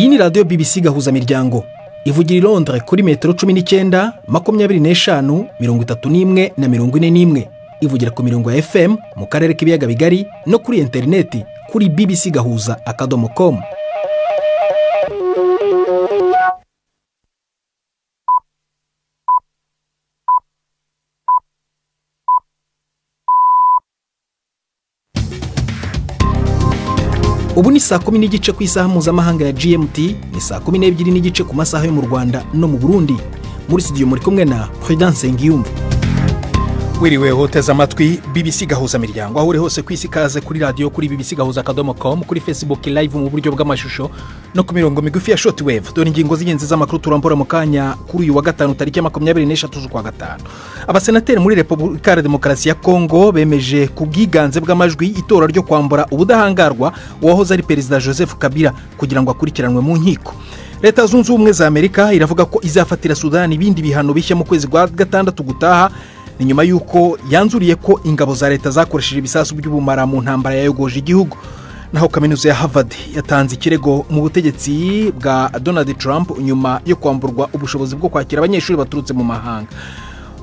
Iyi ni radiyo BBC Gahuzamiryango ivugira i Londres kuri metero 19, 25, 31 na 41. Ivugira ku mirongo ya FM mu karere k'ibiyaga bigari no kuri interineti kuri bbcgahuza.com. Ubu ni saa 10:15 ku isaha mpuzamahanga ya GMT, ni saa 12:15 ku masaha yo mu Rwanda no mu Burundi. Muri studio muri kumwe na Prudence Ngiyumva. Wiriwe hoteza amatwi BBC Gahuzamiryango aho uri hose ku isi, kaze kuri radio kuri bbcgahuza.com, kuri Facebook live mu buryo bw'amashusho no ku mirongo migufi ya shortwave. Dore ingingo z'ingenzi z'amakuru turambura mu kanya kuri uyu wa gatanu tariki 23 z'ukwa gatanu. Abasenateri muri Repubulika ya Demokarasi ya Kongo bemeje ku bwiganze bw'amajwi itora ryo kwambura ubudahangarwa uwahoze ari Perezida Joseph Kabila kugira ngo akurikiranwe mu nkiko. Leta Zunze Ubumwe za Amerika iravuga ko izafatira Sudani ibindi bihano bishya mu kwezi kwa gatandatu gutaha, ni nyuma y'uko yanzuriye ko ingabo za leta zakoresheje ibisasu by'ubumara mu ntambara yayogoje igihugu. Naho kaminuza ya Harvard yatanze ikirego mu butegetsi bwa Donald Trump nyuma yo kwamburwa ubushobozi bwo kwakira abanyeshuri baturutse mu mahanga.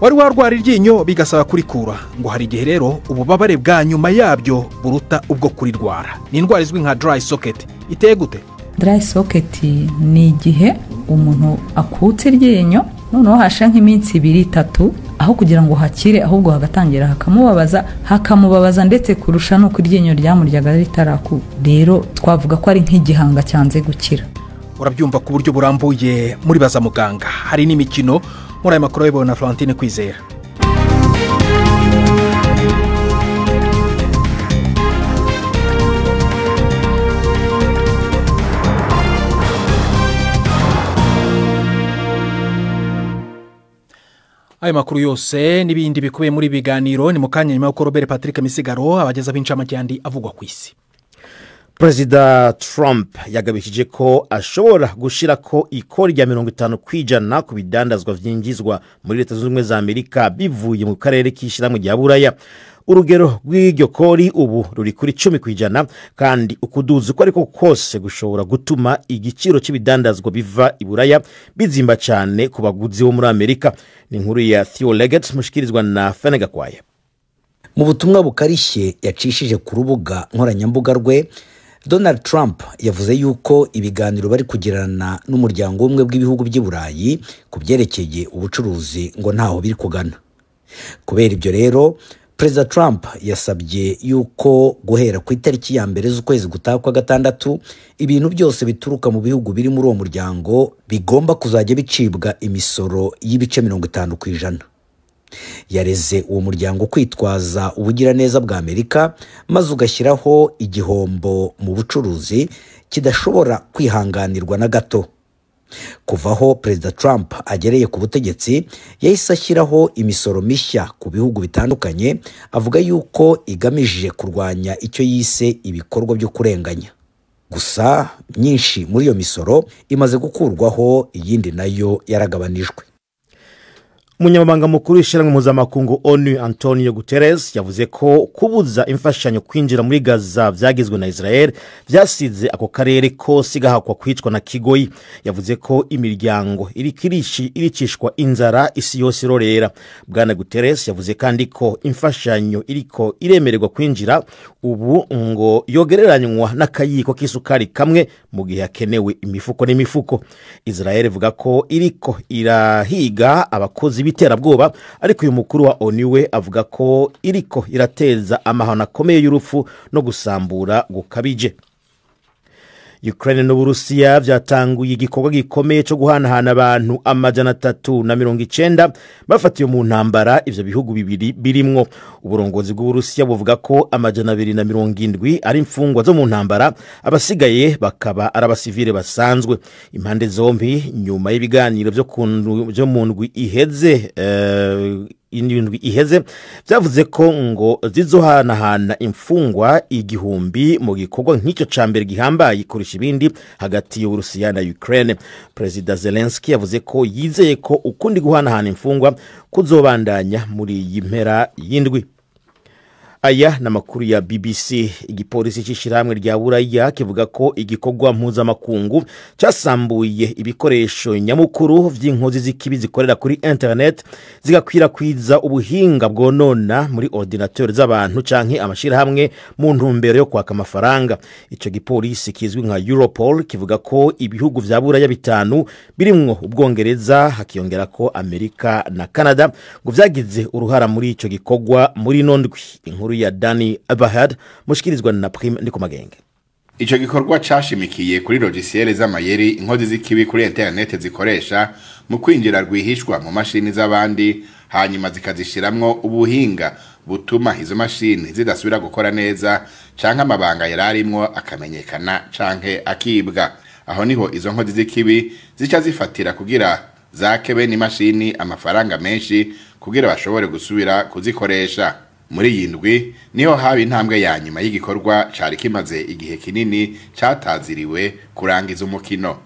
Wari warwara iryinyo bigasaba kurikura, ngo hari igihe rero ububabare bwa nyuma yabyo buruta ubwo kurirwara. Ni indwara izwi nka dry socket. Iteye gute? Dry socket ni igihe umuntu akutse iryinyo noneho hasha nk'iminsi 2 3 aho kugira ngo hakire, ahubwo hagatangira hakamubabaza ndetse kurusha no kuryinyo ryamuryaga ritaraku. Rero twavuga ko ari nk'igihanga cyanze gukira. Urabyumva ku buryo burambuye muri Baza Muganga. Hari n'imikino muri aya makuru y'ibona Florentine Kwizera. Ayo makuru yose n'ibindi bikubiye muri biganiro ni mukanya nyuma y'uko Robert Patrick Misigaro abageza b'incamake avugwa ku isi. Perezida Trump yagabishije ko ashobora gushira ko ikori rya 50% ku bidandazwa vyinjizwa muri Leta Zunze Ubumwe za Amerika bivuye mu karere k'ishyirahamwe rya Buraya. Urugero rw'iryo kori ubu ruri kuri 10%, kandi ukuduza uko ariko kose gushobora gutuma igiciro cy'ibidandazwa biva i Buraya bizimba cyane ku baguzi bo muri Amerika. Ni inkuru ya Theo Leggett mushikirizwa na Fenega Kwaye. Mu butumwa bukarishye yacishije ku rubuga nkoranyambuga rwe, Donald Trump yavuze yuko ibiganiro bari kugirana n'umuryango umwe bw'ibihugu by'i Burayi ku byerekeye ubucuruzi ngo ntaho biri kugana. Kubera ibyo rero, Perezida Trump yasabye yuko guhera ku itariki ya 1 z'ukwezi gutaha kwa gatandatu ibintu byose bituruka mu bihugu biri muri uwo muryango bigomba kuzajya bicibwa imisoro y'ibice 50%. Yareze uwo muryango kwitwaza ubugiraneza bwa Amerika maze ugashyiraho igihombo mu bucuruzi kidashobora kwihanganirwa na gato. Kuvaho Perezida Trump agereye ku butegetsi, yahise ashyiraho imisoro mishya ku bihugu bitandukanye, avuga yuko igamije kurwanya icyo yise ibikorwa byo kurenganya. Gusa myinshi muri iyo misoro imaze gukurwaho, iyindi nayo yaragabanijwe. Umunyamabanga mukuru w'ishyirahamwe mpuzamakungu ONU Antonio Guterres yavuze ko kubuza imfashanyo kwinjira muri Gaza vyagizwe na Israel vyasize ako karere kose gahakwa kwicwa na kigoyi. Yavuze ko imiryango iricishwa inzara isi yose irorera. Bwana Guterres yavuze kandi ko imfashanyo iriko iremererwa kwinjira ubu ngo yogereranywa n'akayiko k'isukari kamwe mu gihe hakenewe imifuko n'imifuko. Israel ivuga ko iriko irahiga abakozi biterabwoba, ariko uyu mukuru wa ONU we avuga ko iriko irateza amahano akomeye y'urupfu no gusambura gukabije. Ukraine n'Uburusiya vyatanguye igikorwa gikomeye cyo guhanahana abantu 390 bafatiwe mu ntambara ivyo bihugu bibiri birimwo. Uburongozi bw'Uburusiya buvuga ko 270 ari imfungwa zo mu ntambara, abasigaye bakaba ari abasivile basanzwe. Impande zombi nyuma y'ibiganiro byo mu ndwi iheze indwi iheze byavuze ko ngo zizohanahana imfungwa 1000 mu gikorwa nk'icyo ca mbere gihambaye kurusha ibindi hagati y'Uburusiya na Ukraine. Perezida Zelensky yavuze ko yizeye ko ukundi guhanahana imfungwa kuzobandanya muri iyi mpera y'indwi. Aya ni amakuru ya BBC. Igipolisi cy'ishyirahamwe rya Buraya kivuga ko igikorwa mpuzamakungu cyasambuye ibikoresho nyamukuru by'inkozi z'ikibi zikorera kuri internet, zigakwirakwiza ubuhinga bwonona muri ordinateur z'abantu canke amashyirahamwe mu ntumbero yo kwaka amafaranga. Icyo gipolisi kizwi nka Europol kivuga ko ibihugu vya Buraya bitanu birimwo Ubwongereza, hakiyongera ko Amerika na Canada, ngo vyagize uruhara muri ico gikorwa muri ino ndwi. Inkuru ya Dani Abahad mushikirizwa na Prime Ndikumagenge. Ico gikorwa cashimikiye kuri logiciel z'amayeri inkozi z'ikibi kuri internet zikoresha mu kwinjira rwihishwa mu mashini z'abandi, hanyuma zikazishiramwo ubuhinga butuma izo mashini zidasubira gukora neza, canke amabanga yararimwo akamenyekana canke akibwa. Aho niho izo nkozi z'ikibi zica zifatira kugira zake bene imashini amafaranga menshi kugira bashobore gusubira kuzikoresha. Muri iyi ndwi niho haba intambwe ya nyuma y'igikorwa cari kimaze igihe kinini cataziriwe kurangiza umukino.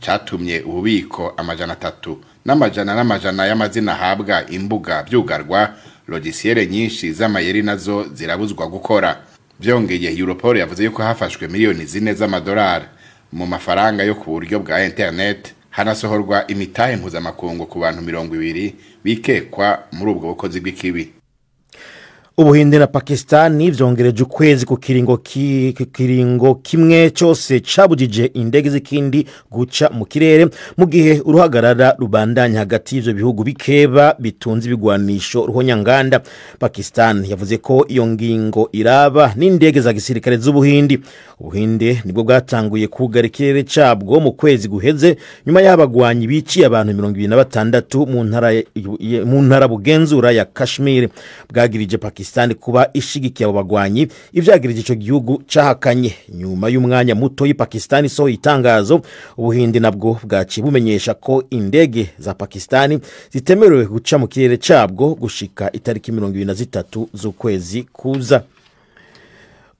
Catumye ububiko 300 n'amajana n'amajana y'amazina ahabwa imbuga vyugarwa, logiciel nyinshi z'amayeri nazo zirabuzwa gukora. Vyongeye, Europol yavuze yuko hafashwe miliyoni 4 z'amadolari mu mafaranga yo ku buryo bwa internet, hanasohorwa imitahe mpuzamakungu ku bantu 20 bikekwa muri ubwo bukozi bw'ikibi. Ubuhinde na Pakistani vyongereje ukwezi ku kiringo kimwe cyose cabujije indege z'ikindi guca mu kirere, mu gihe uruhagarara rubandanya hagati y'ivyo bihugu bikeba bitunze ibigwanisho ruhonyanganda. Pakistan yavuze ko iyo ngingo iraba n'indege za gisirikare z'Ubuhindi. Ubuhinde nibwo bwatanguye kugara ikirere cabwo mu kwezi guheze, nyuma y'abagwanyi biciye abantu 26 mu ntara bugenzura ya Kashmir. Bwagirije Pakistan kuba ishigikiye abo bagwanyi, ivyagirije ico gihugu cahakanye. Nyuma y'umwanya muto y'Pakistan isohoye itangazo, Ubuhindi nabwo bwaciye bumenyesha ko indege za Pakistani zitemerewe guca mu kirere cabwo gushika itariki 23 z'ukwezi kuza.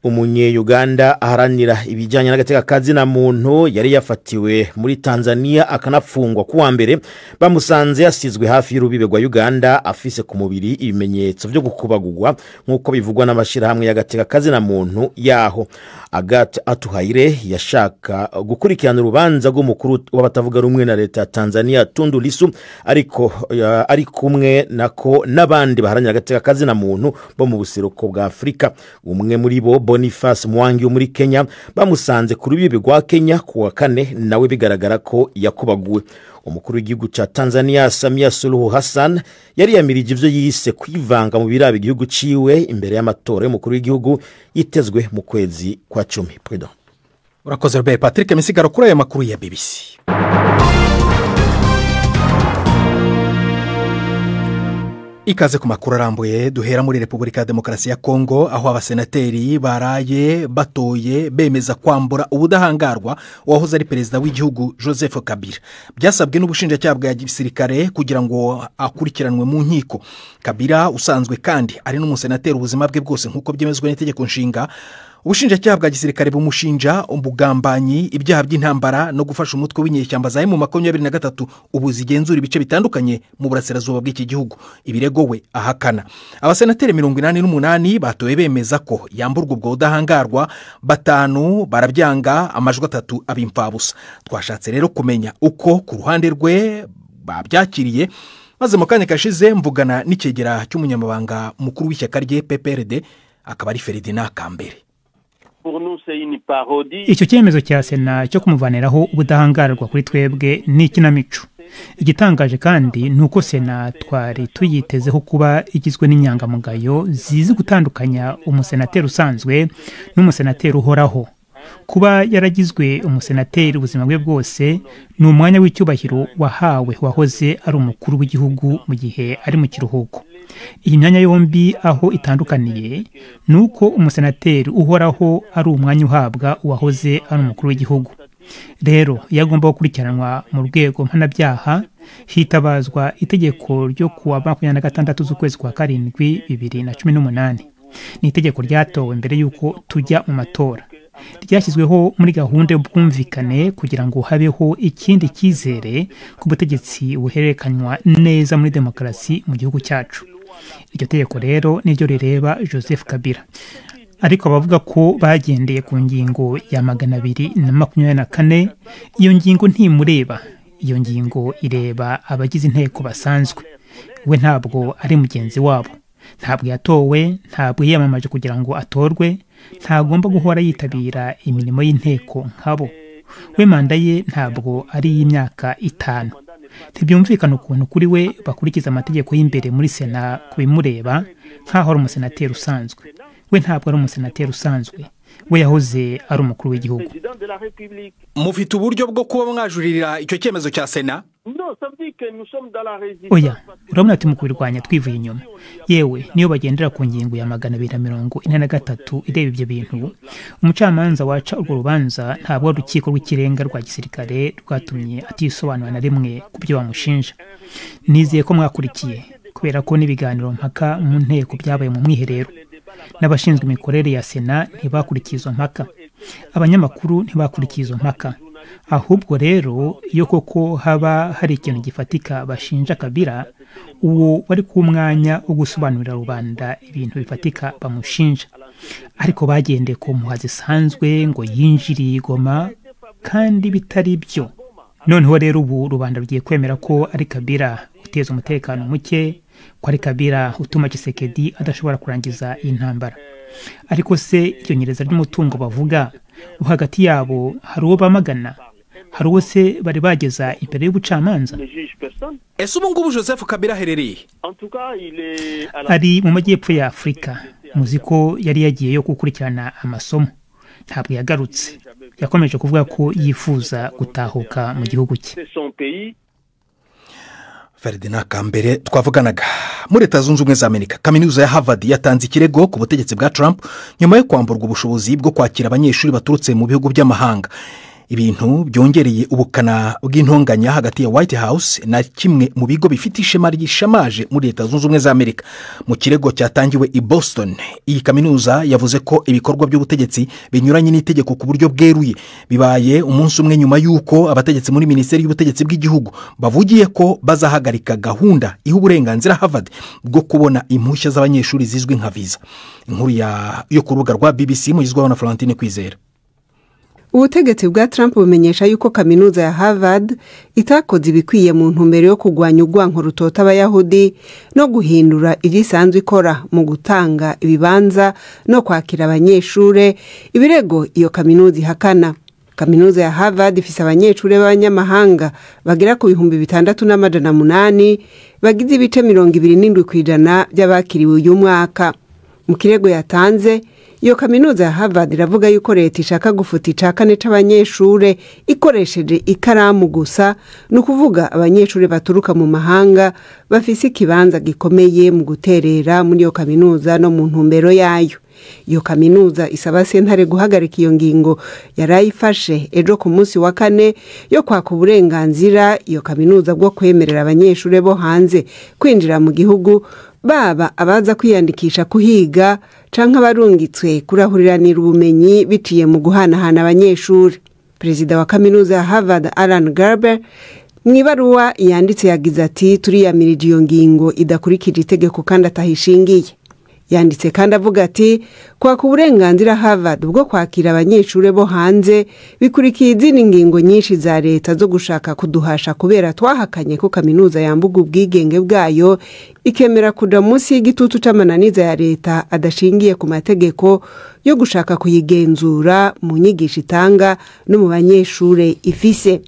Umunye Uganda aharanira ibijyanye n'agateka kazina muntu yari yafatiwe muri Tanzania akanafungwa kuwa mbere, bamusanze yasizwe hafi y'urubibe rwa Uganda afise ku mubiri ibimenyetso byo gukubagurwa, nk'uko bivugwa n'amashirahamwe y'agateka kazina muntu yaho. Agathe Atuhaire yashaka gukurikirana urubanza rw'umukuru w'abatavuga rumwe na leta ya Tanzania Tundu Lissu, ariko ari kumwe nako n'abandi baharanira agateka kazina muntu bo mu buseruko bwa Afrika. Umwe muri bo, Boniface Mwangi wo muri Kenya, bamusanze ku rubibe rwa Kenya kuwa kane, nawe bigaragara ko yakubaguwe. Umukuru w'igihugu ca Tanzania Samia Suluhu Hassan yari yamirije ivyo yise kwivanga mu biraba igihugu ciwe imbere y'amatora y'umukuru w'igihugu yitezwe mu kwezi kwa 10. Prudent. Urakoze Robert Patrick Misigaro kuri aya makuru ya BBC. Ikaze ku makuru arambuye. Duhera muri Repubulika ya Demokarasi ya Kongo, aho abasenateri baraye batoye bemeza kwambura ubudahangarwa uwahoze ari perezida w'igihugu Joseph Kabila. Byasabwe n'ubushinjacyaha bwa gisirikare kugira ngo akurikiranwe mu nkiko. Kabila usanzwe kandi ari n'umusenateri ubuzima bwe bwose nk'uko byemezwa n'itegeko nshinga. Ubushinjacyaha bwa gisirikare bumushinja ubugambanyi, ibyaha by'intambara no gufasha umutwe w'inyeshyamba za M23 ubu zigenzura ibice bitandukanye mu burasirazuba bw'iki gihugu. Ibirego we ahakana. Abasenateri 88 batoye bemeza ko yamburwa ubwo budahangarwa, 5 barabyanga, amajwi 3 abimfabusa. Twashatse rero kumenya uko ku ruhande rwe babyakiriye, maze mu kanya kashize mvugana n'ikegera cy'umunyamabanga mukuru w'ishyaka rye PPRD, akaba ari Ferdinand Kambere. Icyo cyemezo cya Sena cyo kumuvaniraho ubudahangarwa kuri twebwe ni ikinamico. Igitangaje kandi ni uko Sena twari tuyitezeho kuba igizwe n'inyangamugayo zizi gutandukanya umusenateri usanzwe n'umusenateri uhoraho. Kuba yaragizwe umusenateri ubuzima bwe bwose ni umwanya w'icyubahiro wahawe wahoze ari umukuru w'igihugu mu gihe ari mu kiruhuko. Iyi myanya yombi aho itandukaniye ni uko umusenateri uhoraho ari umwanya uhabwa uwahoze ari umukuru w'igihugu. Rero iyo agomba gukurikiranwa mu rwego mpanabyaha hitabazwa itegeko ryo kuwa 26 z'ukwezi kwa 7 2018. Ni itegeko ryatowe mbere y'uko tujya mu matora, ryashyizweho muri gahunda y'ubwumvikane kugira ngo habeho ikindi cyizere ku butegetsi buhererekanywa neza muri demokarasi mu gihugu cyacu. Iryo tegeko rero niryo rireba Joseph Kabila. Ariko abavuga ko bagendeye ku ngingo ya 224, iyo ngingo ntimureba. Iyo ngingo ireba abagize inteko basanzwe. We ntabwo ari mugenzi wabo, ntabwo yatowe, ntabwo yiyamamaje kugira ngo atorwe, ntagomba guhora yitabira imirimo y'inteko nkabo. We manda ye ntabwo ari iy'imyaka 5. Ntibyumvikana ukuntu kuri we bakurikiza amategeko y'imbere muri Sena ku bimureba nk'aho ari umusenateri usanzwe. We ntabwo ari umusenateri usanzwe, we yahoze ari umukuru w'igihugu. Mufite uburyo bwo kuba mwajuririra icyo cyemezo cya Sena? Oya, urabona ati mu kubirwanya twivuye inyuma. Yewe niyo bagendera ku ngingo ya 243 ireba ibyo bintu, umucamanza waca urwo rubanza ntabwo ari urukiko rw'ikirenga rwa gisirikare rwatumye atisobanura na rimwe ku byo bamushinja. Nizeye ko mwakurikiye, kubera ko n'ibiganiro mpaka mu nteko byabaye mu mwiherero. N'abashinzwe imikorere ya Sena ntibakurikiye izo mpaka, abanyamakuru ntibakurikiye izo mpaka. Ahubwo rero iyo koko haba hari ikintu gifatika bashinja Kabila, uwo wari ku mwanya wo gusobanurira rubanda ibintu bifatika bamushinja. Ariko bagendeye ku mpuha zisanzwe ngo yinjiriye Goma kandi bitari byo. Noneho rero ubu rubanda rugiye kwemera ko ari Kabila uteza umutekano muke, ko ari Kabila utuma Tshisekedi adashobora kurangiza iyi ntambara. Ariko se iryo nyereza ry'umutungo bavuga, hagati yabo hari uwo bamagana? Hari uwo se bari bageza imbere y'ubucamanza? Ese ubu ngubu Joseph Kabila aherereye? Ari mu majyepfo ya Afurika. Muzi ko yari yagiyeyo gukurikirana amasomo, ntabwo yagarutse. Yakomeje kuvuga ko yifuza gutahuka mu gihugu cye. Ferdinand Kambere twavuganaga. Muri Leta Zunze Ubumwe za Amerika, kaminuza ya Harvard yatanze ikirego ku butegetsi bwa Trump nyuma yo kwamburwa ubushobozi bwo kwakira abanyeshuri baturutse mu bihugu by'amahanga. Ibintu byongereye ubukana bw'intonganya hagati ya White House na kimwe mu bigo bifite ishema ryishamaje muri Leta Zunze Ubumwe za Amerika. Mu kirego cyatangiwe i Boston, iyi kaminuza yavuze ko ibikorwa by'ubutegetsi binyuranye n'itegeko ku buryo bweruye. Bibaye umunsi umwe nyuma y'uko abategetsi muri Minisiteri y'Ubutegetsi bw'Igihugu bavugiye ko bazahagarika gahunda iha uburenganzira Harvard bwo kubona impushya z'abanyeshuri zizwi nka visa. Inkuru yo ku rubuga rwa BBC mugizweho na Florentine Kwizera. Ubutegetsi bwa Trump bumenyesha yuko kaminuza ya Harvard itakoze ibikwiye mu ntumbero yo kugwanya urwanko rutota abayahudi no guhindura ivyo isanzwe ikora mu gutanga ibibanza no kwakira abanyeshure, ibirego iyo kaminuza ihakana. Kaminuza ya Harvard ifise abanyeshure b'abanyamahanga bagera ku 6,800 bagize ibice 27% by'abakiriwe uyu mwaka. Mu kirego yatanze, iyo kaminuza ya Harvard iravuga yuko leta ishaka gufuta icakane c'abanyeshure ikoresheje ikaramu gusa, ni ukuvuga abanyeshure baturuka mu mahanga bafise ikibanza gikomeye mu guterera muri iyo kaminuza no mu ntumbero yayo. Iyo kaminuza isaba sentare guhagarika iyo ngingo yarayifashe ejo ku munsi wa kane yo kwaka uburenganzira iyo kaminuza bwo kwemerera abanyeshure bo hanze kwinjira mu gihugu, baba abaza kwiyandikisha kuhiga canke abarungitswe kurahuriranira ubumenyi biciye mu guhanahana abanyeshuri. Perezida wa kaminuza ya Harvard Alan Garber mw'ibaruwa yanditse yagize ati: turiyamirije iyo ngingo idakurikije itegeko kandi atahishingiye. Yanditse kandi avuga ati: kwaka uburenganzira Harvard bwo kwakira abanyeshuri bo hanze bikurikiye izindi ngingo nyinshi za leta zo gushaka kuduhasha kubera twahakanye ko kaminuza yambuga ubwigenge bwayo ikemera kuja munsi y'igitutu c'amananiza ya leta adashingiye ku mategeko yo gushaka kuyigenzura mu nyigisho itanga no mu banyeshure ifise.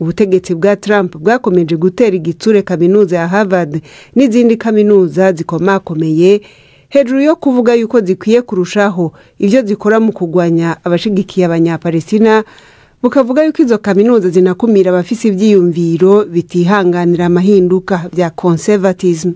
Ubutegetsi bwa Trump bwakomeje gutera igitsure kaminuza ya Harvard n'izindi kaminuza zikomakomeye hejuru yo kuvuga yuko zikwiye kurushaho ivyo zikora mu kugwanya abashigikiye abanyapalestina, bukavuga yuko izo kaminuza zinakumira abafise ivyiyumviro bitihanganira amahinduka bya conservatism.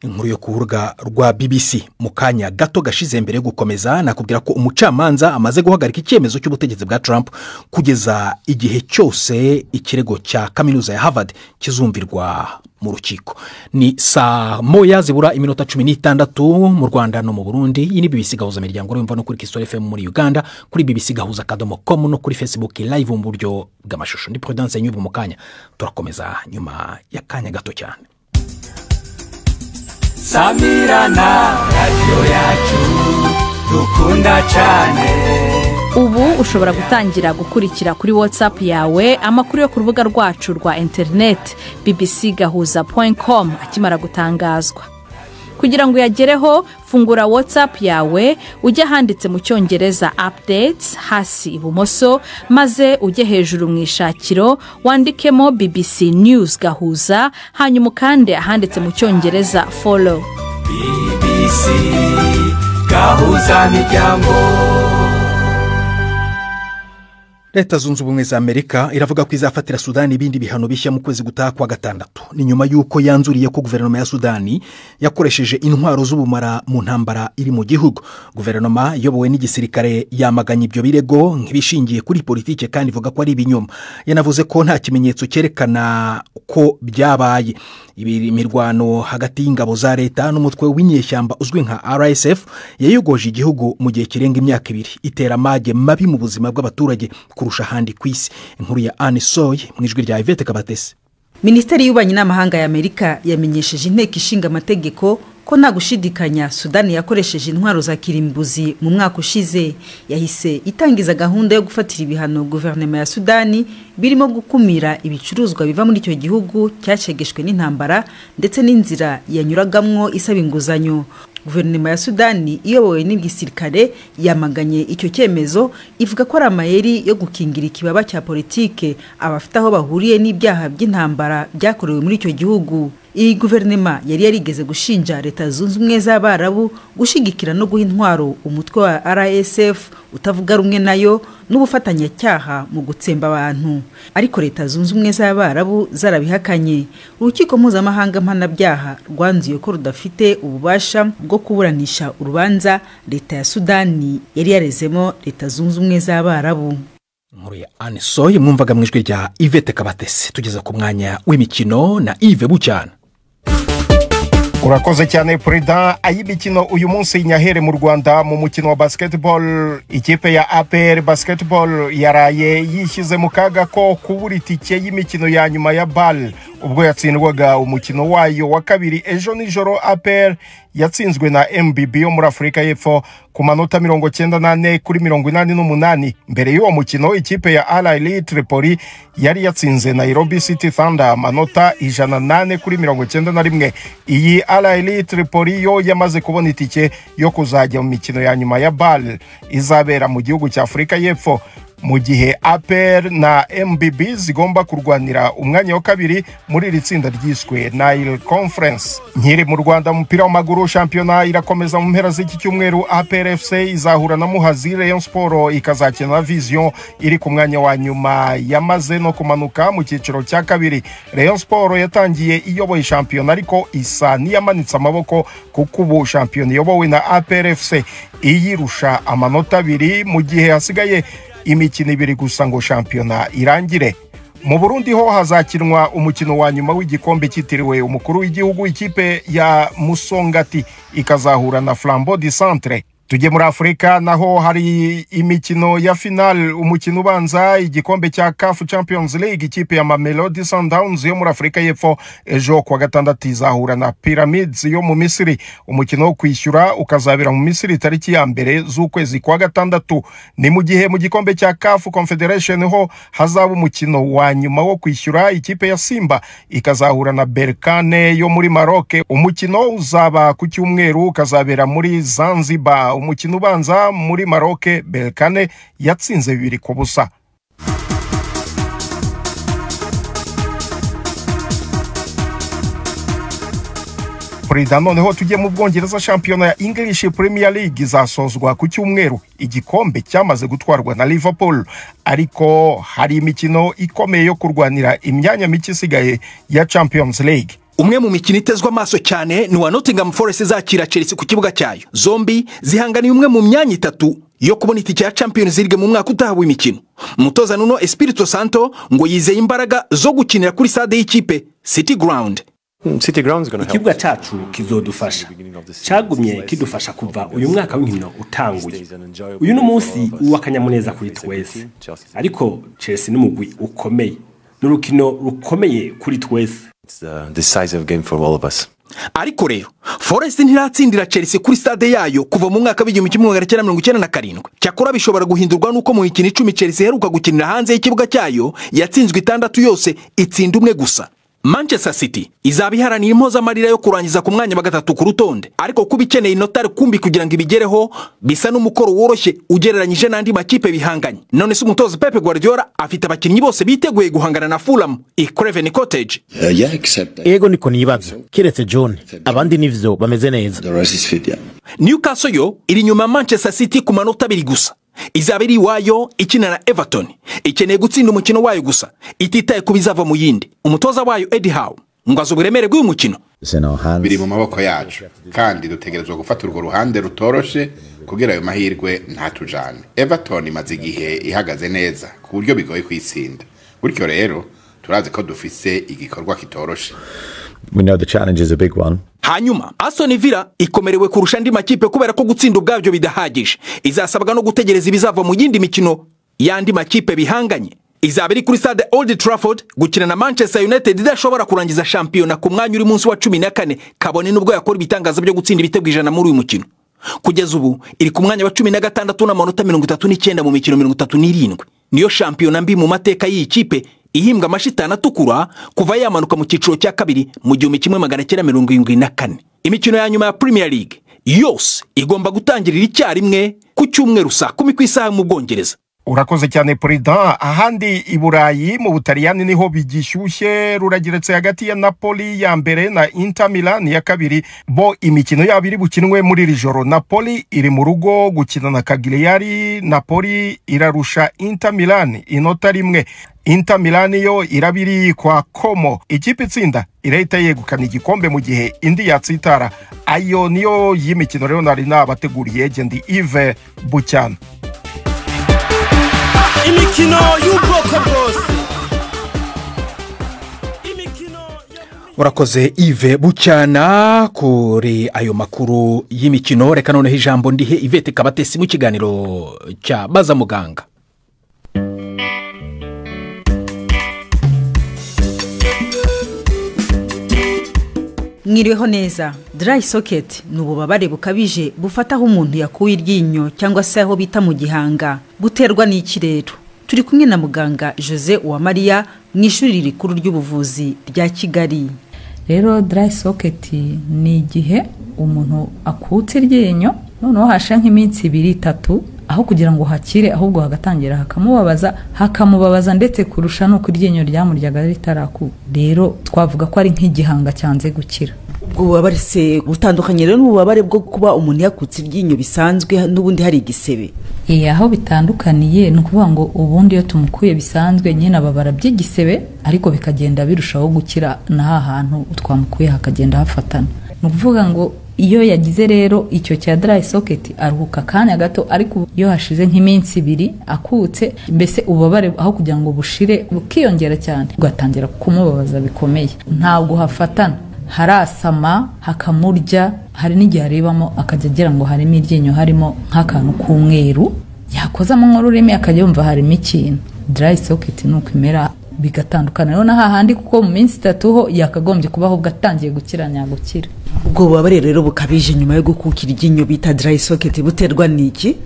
Inkuru yo kurubuga rwa BBC. Mu kanya gato gashize mbere yo gukomeza, nakubwira ko umucamanza amaze guhagarika icyemezo cy'ubutegetsi bwa Trump kugeza igihe cyose ikirego cya kaminuza ya Harvard kizumvirwa mu rukiko. Ni saa 1 zibura iminota 16 mu Rwanda no mu Burundi. Iyi ni BBC Gahuza Miryango, urumva no kuri Kisoro FM muri Uganda, kuri bbcgahuza.com no kuri Facebook live mu buryo bw'amashusho. Ndi Prudence Nyubu mu kanya turakomeza nyuma ya kanya gato cyane. Samirana radiyo yacu dukunda cyane. Ubu ushobora gutangira gukurikira kuri WhatsApp yawe amakuru yo ku rubuga rwacu rwa interineti bbcgahuza.com akimara gutangazwa. Kugira ngo uyagereho, fungura WhatsApp yawe, ujye ahanditse mu Cyongereza "updates" hasi ibumoso, maze ujye hejuru mu ishakiro wandikemo BBC News Gahuza, hanyuma ukande ahanditse mu Cyongereza "follow". BBC Gahuza Miryango. Leta Zunze Ubumwe za Amerika iravuga ko izafatira Sudani ibindi bihano bishya mu kwezi gutaha kwa gatandatu. Ni nyuma y'uko yanzuriye ko guverinoma ya Sudani yakoresheje intwaro z'ubumara mu ntambara iri mu gihugu. Guverinoma iyobowe n'igisirikare yamaganye ibyo birego nk'ibishingiye kuri politike kandi ivuga ko ari ibinyoma. Yanavuze ko nta kimenyetso cyerekana ko byabaye. Imirwano hagati y'ingabo za leta n'umutwe w'inyeshyamba uzwi nka RSF yayogoje igihugu mu gihe kirenga imyaka 2, itera amage mabi mu buzima bw'abaturage kurusha ahandi ku isi. Inkuru ya Anne Soy mu ijwi rya Yvette Kabatesi. Minisiteri y'Ububanyi n'Amahanga ya Amerika yamenyesheje Inteko Ishinga Amategeko ko nta gushidikanya Sudani yakoresheje intwaro za kirimbuzi mu mwaka ushize. Yahise itangiza gahunda yo gufatira ibihano guverinoma ya Sudani, birimo gukumira ibicuruzwa biva muri icyo gihugu cyashegeshwe n'intambara ndetse n'inzira yanyuragamwo isaba inguzanyo. Guverinoma ya Sudani iyobowe n'igisirikare yamaganye icyo cyemezo, ivuga ko ari amayeri yo gukingira ikibaba cya politike abafite aho bahuriye n'ibyaha by'intambara byakorewe muri icyo gihugu. Iyi guverinoma yari yarigeze gushinja Leta Zunze Ubumwe z'Abarabu gushigikira no guha intwaro umutwe wa RSF utavuga rumwe nayo n'ubufatanyacyaha mu gutsemba abantu, ariko Leta Zunze Ubumwe z'Abarabu zarabihakanye. Urukiko Mpuzamahanga Mpanabyaha rwanzuye ko rudafite ububasha bwo kuburanisha urubanza Leta ya Sudani yari yarezemo Leta Zunze Ubumwe z'Abarabu. Inkuru ya Anne Soy mwumvaga mu ijwi rya Yvette Kabatesi. Tugeze ku mwanya w'imikino na Yves Bucyana. Urakoze cyane, Perezida. Ay'imikino uyu munsi nyahere mu Rwanda mu mukino wa basketball. Ikipe ya APR Basketball yaraye yishyize mu kaga ko kubura itike y'imikino ya nyuma ya BAL ubwo yatsindwaga umukino wayo wa kabiri ejo nijoro. APR yatsinzwe na MBB yo muri Afurika y'Epfo ku manota 94-88. Mbere y'uwo mukino, ikipe ya Al Ahly Tripoli yari yatsinze Nairobi City Thunder amanota 108-91. Iyi Al Ahly Tripoli yo yamaze kubona itike yo kuzajya mu mikino ya nyuma ya BAL izabera mu gihugu cya Afurika y'Epfo, mu gihe APR na MBB zigomba kurwanira umwanya wa kabiri muri iri tsinda ryiswe Nile Conference. Nkiri mu Rwanda, umupira w'amaguru, shampiyona irakomeza mu mpera z'iki cyumweru. APR FC izahura na Muhazi, Rayon Sport ikazakina na Vision iri ku mwanya wa nyuma yamaze no kumanuka mu cyiciro cya kabiri. Rayon Sport yatangiye iyoboye shampiyona ariko isa niyamanitse amaboko, kuko ubu shampiyona iyobowe na APR FC iyirusha amanota 2 mu gihe hasigaye imikino 2 gusa ngo shampiyona irangire. Mu Burundi ho hazakinwa umukino wa nyuma w'igikombe cyitiriwe umukuru w'igihugu, ikipe ya Musongati ikazahura na Flambeau du Centre. Tujye muri Afurika, naho hari imikino ya final. Umukino ubanza, igikombe cya CAF Champions League, ikipe ya Mamelodi Sundowns yo muri Afurika y'Epfo ejo kuwa gatandatu izahura na Pyramids yo mu Misiri. Umukino wo kwishyura ukazabera mu Misiri tariki ya 1 z'ukwezi kwa gatandatu. Ni mu gihe mu gikombe cya CAF Confederation ho hazaba umukino wa nyuma wo kwishyura, ikipe ya Simba ikazahura na Berkane yo muri Maroc. Umukino uzaba ku cyumweru, ukazabera muri Zanzibar. Umukino ubanza muri Maroc, Berkane yatsinze 2-0. Perezida, noneho tujye mu Bwongereza. Shampiyona ya English Premier League izasozwa ku cyumweru. Igikombe cyamaze gutwarwa na Liverpool, ariko hari imikino ikomeye yo kurwanira imyanya mike isigaye ya Champions League. Umwe mu mikino itezwe amaso cyane ni uwa Nottingham Forest izakira Chelsea ku kibuga cyayo. Zombi zihanganiye umwe mu myanya 3 yo kubona itike ya Champions League mu mwaka utaha w'imikino. Umutoza Nuno Espirito Santo ngo yizeye imbaraga zo gukinira kuri stade y'ikipe City Ground. Ikibuga cyacu kizodufasha, cyagumye kidufasha kuva uyu mwaka w'inkino utanguye. Uyu ni umunsi w'akanyamuneza kuri twese, ariko Chelsea ni umugwi ukomeye, ni urukino rukomeye kuri twese. Ariko rero Forest ntiratsindira Chelsea kuri stade yayo kuva mu mwaka w'1997. Cyakora bishobora guhindurwa nuko mu mikino 10 Chelsea iheruka gukinira hanze y'ikibuga cyayo yatsinzwe 6 yose itsinda umwe gusa. Manchester City izaba iharanira impozamarira yo kurangiza ku mwanya wa 3 ku rutonde, ariko kuba ikeneye inota rukumbi kugira ngo ibigereho bisa n'umukoro woroshye ugereranyije n'andi makipe bihanganye. None se umutoza Pep Guardiola afite abakinnyi bose biteguye guhangana na Fulham i Craven Cottage? Ego niko nibaza, keretse John, abandi nivyo bameze neza. Newcastle yo iri nyuma Manchester City ku manota 2 gusa. Izaba iri iwayo ikina na Everton, ikeneye gutsinda umukino wayo gusa ititaye ku bizava mu yindi. Umutoza wayo Eddie Howe ngo azi uburemere bw'uyu mukino. Biri mu maboko yacu kandi dutegerezwa gufata urwo ruhande rutoroshe kugira ayo mahirwe ntatujane. Everton imaze igihe ihagaze neza ku buryo bigoye kuyitsinda, gutyo rero turazi ko dufise igikorwa kitoroshe. We know the challenge is a big one. Hanyuma Aston Villa ikomerewe kurusha andi makipe kubera ko gutsinda ubwabyo bidahagije. Izasabwa no gutegereza ibizava mu yindi mikino y'andi makipe bihanganye. Izaba iri kuri stade Old Trafford gukina na Manchester United idashobora kurangiza shampiyona ku mwanya uri munsi wa 14, kabone nubwo yakora ibitangaza byo gutsinda ibitego 100 muri uyu mukino. Kugeza ubu iri ku mwanya wa 16 n'amanota 39 mu mikino 37. Niyo shampiyona mbi mu mateka y'iyi kipe ihimbwa amashitani atukura kuva yamanuka mu cyiciro cya kabiri mu 1974. Imikino ya nyuma ya Premier League yose igomba gutangirira icyarimwe ku cyumweru saa 10 ku isaha mu Bwongereza. Urakoze cyane Prudent. Ahandi i Burayi mu Butaliyani niho bigishyushye, rurageretse hagati ya Napoli ya mbere na Inter Milan ya kabiri. Bo imikino yabo iri bukinwe muri iri joro. Napoli iri mu rugo gukina na Cagliari. Napoli irarusha Inter Milan inota 1. Inter Milan yo irabiri kwa Como. Ikipe itsinda irahita yegukana igikombe mu gihe indi yatsitara. Ayo niyo y'imikino rero nari nabateguriye. Gendi Yves Bucyana. Imikino y'ubwoko bwose. Urakoze Yves Bucyana kuri ayo makuru y'imikino. Reka noneho ijambo ndihe Yvette Kabatesi mu kiganiro cya Baza Muganga. Mwiriweho neza. Dry socket ni ububabare bukabije bufata aho umuntu yakuye iryinyo cyangwa se aho bita mu gihanga. Buterwa n'iki rero? Turi kumwe na muganga Jose Uwamariya mu ishuri rikuru ry'ubuvuzi rya Kigali. Rero dry socket ni igihe umuntu akutse iryinyo noneho hasha nk'iminsi 2 3 aho kugira ngo hakire ahubwo hagatangira hakamubabaza, hakamubabaza ndetse kurusha nuko iryinyo ryamuryaga ritaraku. Rero twavuga ko ari nk'igihanga cyanze gukira. Ubwo bubabare se butandukanye rero n'ububabare bwo kuba umuntu yakutse iryinyo bisanzwe n'ubundi hari igisebe? Aho bitandukaniye ni ukuvuga ngo ubundi iyo tumukuye bisanzwe nyine ababara by'igisebe, ariko bikagenda birushaho gukira na hantu twamukuye hakagenda hafatana. Ni ukuvuga ngo iyo yagize rero icyo cya dry socket aruhuka akanya gato, ariko iyo hashize nk'iminsi 2 akutse, mbese ububabare aho kugira ngo bushire bukiyongera cyane, ugatangira kumubabaza bikomeye. Ntabwo hafatana, harasama hakamurya, hari n'igihe arebamo akajya agira ngo harimo iryinyo, harimo nk'akantu k'umweru, yakozamo nk'ururimi akajya yumva harimo ikintu. Dry socket ni uko imera, bigatandukana rero na hahandi, kuko mu minsi 3 ho yakagombye kubaho bwatangiye gukira nyagukira. Ubwo bubabare rero bukabije nyuma yo gukukira iryinyo bita dry socket buterwa n'iki?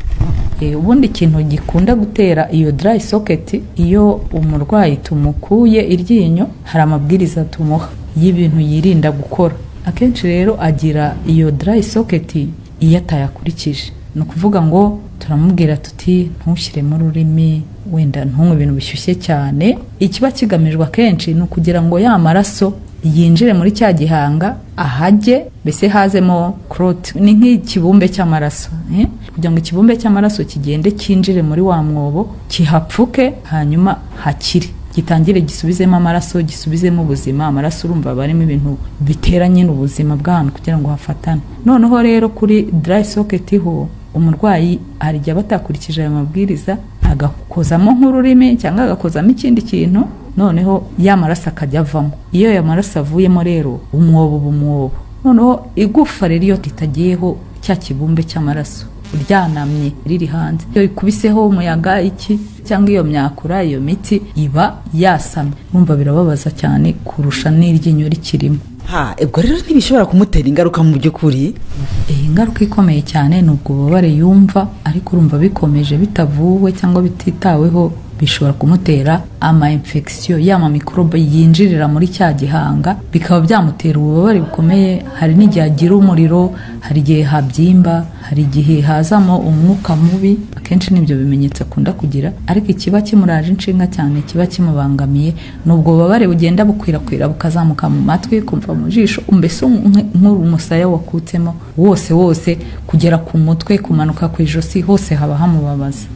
Ubundi ikintu gikunda gutera iyo dry socket, iyo umurwayi tumukuye iryinyo hari amabwiriza tumuha y'ibintu yirinda gukora. Akenshi rero agira iyo dry socket iyo atayakurikije. Ni ukuvuga ngo turamubwira tuti ntushyiremo ururimi, wenda ntunywe ibintu bishyushye cyane. Ikiba kigamijwe akenshi ni ukugira ngo ya maraso yinjire muri cya gihanga ahajye, mbese hazemo clot, ni nk'ikibumbe cy'amaraso, kugira ngo ikibumbe cy'amaraso kigende kinjire muri wa mwobo kihapfuke, hanyuma hakire, gitangire gisubizemo amaraso, gisubizemo ubuzima. Amaraso urumva barimo ibintu bitera nyine ubuzima bw'ahantu kugira ngo hafatane. Noneho rero kuri dry socket ho umurwayi hari igihe batakurikije aya mabwiriza, agakozamo nk'ururimi cyangwa agakozamo ikindi kintu, noneho ya maraso akajya avamo. Iyo ya maraso avuyemo rero umwobo uba umwobo, noneho igufa rero iyo ritagiyeho cya kibumbe cy'amaraso ryanamye riri hanze. Iyo ikubiseho umuyaga iki cyangwa iyo myakura, iyo miti iba yasamye, urumva birababaza cyane kurusha n'iryinyo rikirimo. Ha, ubwo rero ntibishobora kumutera ingaruka mu by'ukuri? Ingaruka ikomeye cyane ni ubwo bubabare yumva, ariko urumva bikomeje bitavuwe cyangwa bititaweho bishobora kumutera ama infection y'ama mikorobe yinjirira muri cya gihanga, bikaba byamutera ububabare bukomeye. Hari n'igihe agira umuriro, hari igihe habyimba, hari igihe hazamo umwuka mubi. Akenshi nibyo bimenyetso akunda kugira, ariko ikiba kimuraje inshinga cyane, kiba kimubangamiye ni ubwo bubabare bugenda bukwirakwira bukazamuka mu matwi, kumva mu jisho, mbese nk'umusaya wakutsemo wose wose, kugera ku mutwe, kumanuka ku ijosi, hose haba hamubabaza.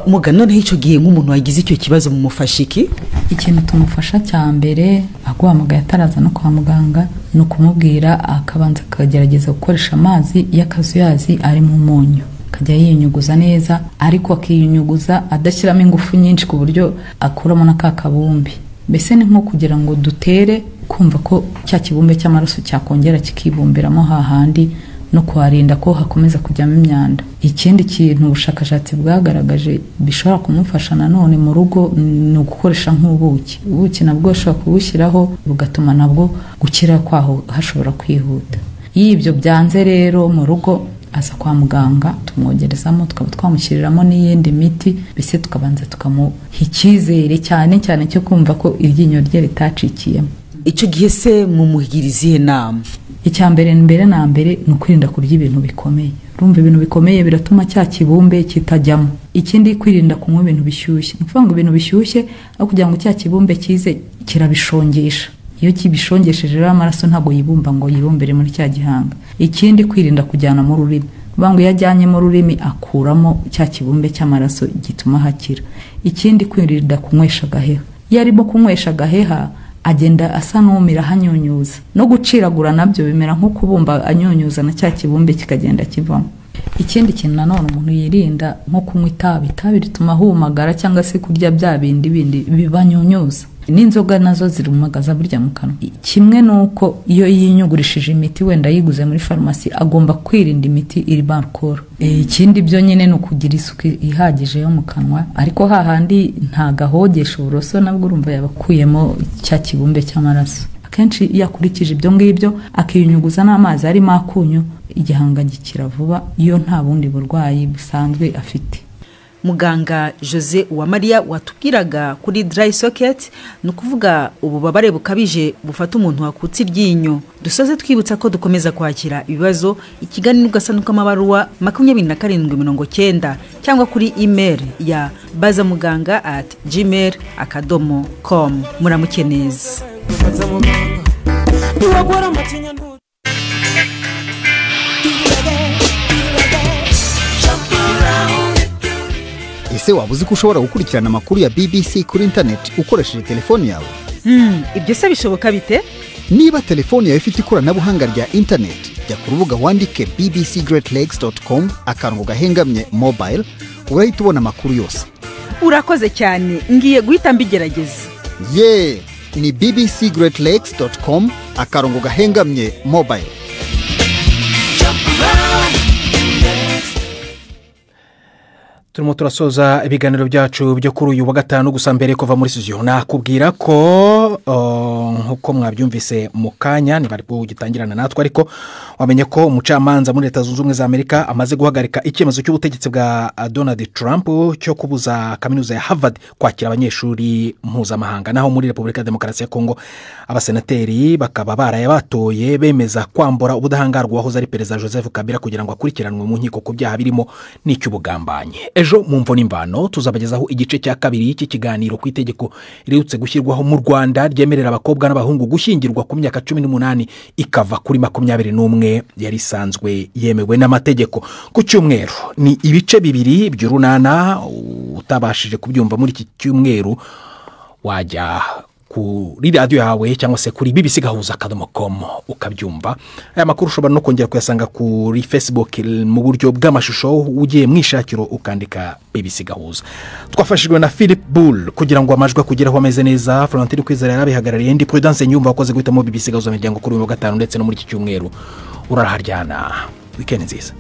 Muga noneho icyo gihe nk'umuntu wagize icyo kibazo mumufasha iki? Ikintu tumufasha cya mbere aguhamagaye ataraza no kwa muganga ni ukumubwira akabanza akagerageza gukoresha amazi y'akazuyazi arimo umunyu, akajya yiyunyuguza neza, ariko akiyunyuguza adashyiramo ingufu nyinshi ku buryo akuramo na ka kabumbi. Mbese ni nko kugira ngo dutere kumva ko cya kibumbe cy'amaraso cyakongera kikibumbiramo hahandi, no kuharinda ko hakomeza kujyamo imyanda. Ikindi kintu ubushakashatsi bwagaragaje bishobora kumufasha nanone mu rugo ni ugukoresha nk'ubuki. Ubuki nabwo ushobora kubushyiraho bugatuma nabwo gukira kwaho hashobora kwihuta. Iyo ibyo byanze rero mu rugo aza kwa muganga, tumwogerezamo, tukaba twamushyiriramo n'iyindi miti, mbese tukabanza tukamuha icyizere cyane cyane cyo kumva ko iryinyo rye ritacikiyemo. Icyo gihe se mumugira izihe nama? Icya mbere mbere na mbere ni ukwirinda kurya ibintu bikomeye. Urumva ibintu bikomeye biratuma cya kibumbe kitajyamo. Ikindi, kwirinda kunywa ibintu bishyushye. Ni ukuvuga ngo ibintu bishyushye aho kugira ngo cya kibumbe kize kirabishongesha. Iyo kibishongesheje rero amaraso ntabwo yibumba ngo yibumbire muri cya gihanga. Ikindi, kwirinda kujyana mu rurimi. Kuvuga ngo iyo ajyanye mu rurimi akuramo cya kibumbe cy'amaraso gituma hakira. Ikindi, kwirinda kunywesha agaheha. Iyo arimo kunywesha agaheha agenda asa n'umira hanyunyuza, no guciragura nabyo bimera nko kubumba anyunyuza na cya kibumbe kikagenda kivamo. Ikindi kintu nanone umuntu yirinda nko kunywa itabi. Itabi rituma ahumagara, cyangwa se kurya bya bindi bindi bibanyunyuza. N'inzoga nazo zirumagaza burya mu kanwa. Kimwe nuko iyo yinyugurishije imiti wenda yiguze muri farumasi, agomba kwirinda imiti irimo alcohol. Ikindi byo nyine ni ukugira isuku ihagije yo mu kanwa, ariko hahandi ntagahogesha uburoso nabwo urumva yabakuyemo cya kibumbe cy'amaraso. Akenshi iyo akurikije ibyo ngibyo akiyunyuguza n'amazi arimo akunyu, igihanga gikira vuba iyo nta bundi burwayi busanzwe afite. Muganga Jose Uwamariya watubwiraga kuri dry socket, ni ukuvuga ububabare bukabije bufata umuntu wakutse iryinyo. Dusoze twibutsa ko dukomeza kwakira ibibazo ikiganiro gasanduku k'amabaruwa 2790 cyangwa kuri email ya bazamuganga@gmail.com. Muramuke neza. Ese waba uzi ko ushobora gukurikirana amakuru ya BBC kuri interineti ukoresheje telefoni yawe? Ibyo se bishoboka bite? Niba telefoni yawe ifite ikoranabuhanga rya interineti, jya ku rubuga wandike bbcgreatlakes.com akarongo gahengamye mobile, urahita ubona amakuru yose. Urakoze cyane, ngiye guhita mbigerageza. Ye, ni bbcgreatlakes.com akarongo gahengamye mobile. Turimo turasoza ibiganiro byacu byo kuri uyu wa gatanu, gusa mbere kuva muri studio nakubwira ko nkuko mwabyumvise mu kanya ntibari kugitangirana natwe, ariko wamenye ko umucamanza muri Leta Zunze Ubumwe za Amerika amaze guhagarika icyemezo cy'ubutegetsi bwa Donald Trump cyo kubuza kaminuza ya Harvard kwakira abanyeshuri mpuzamahanga. Naho muri Repubulika ya Demokarasi ya Kongo abasenateri bakaba baraye batoye bemeza kwambura ubudahangarwa wahoze ari Perezida Joseph Kabila kugira ngo akurikiranwe mu nkiko ku byaha birimo n'icy'ubugambanyi. Ejo mu mvo n'imvano tuzabagezaho igice cya kabiri y'iki kiganiro ku itegeko riherutse gushyirwaho mu Rwanda ryemerera abakobwa n'abahungu gushyingirwa ku myaka 18 ikava kuri 21 yari isanzwe yemewe n'amategeko. Ku cyumweru ni ibice bibiri by'urunana, utabashije kubyumva muri iki cyumweru wajya kuri radiyo yawe cyangwa se kuri bbcgahuza.com ukabyumva. Aya makuru ushobora no kongera kuyasanga kuri Facebook mu buryo bw'amashusho, ugiye mwishakiro ukandika BBC Gahuza. Twafashijwe na Philip Bull kugira ngo amajwi akugeraho ameze neza. Florentine Kwizera yarabihagarariye, ndi Prudence Nyumva wakoze guhitamo BBC Gahuza miryango kuri uyu wa gatanu ndetse no muri iki cyumweru. Uraraharyana, weekend nziza.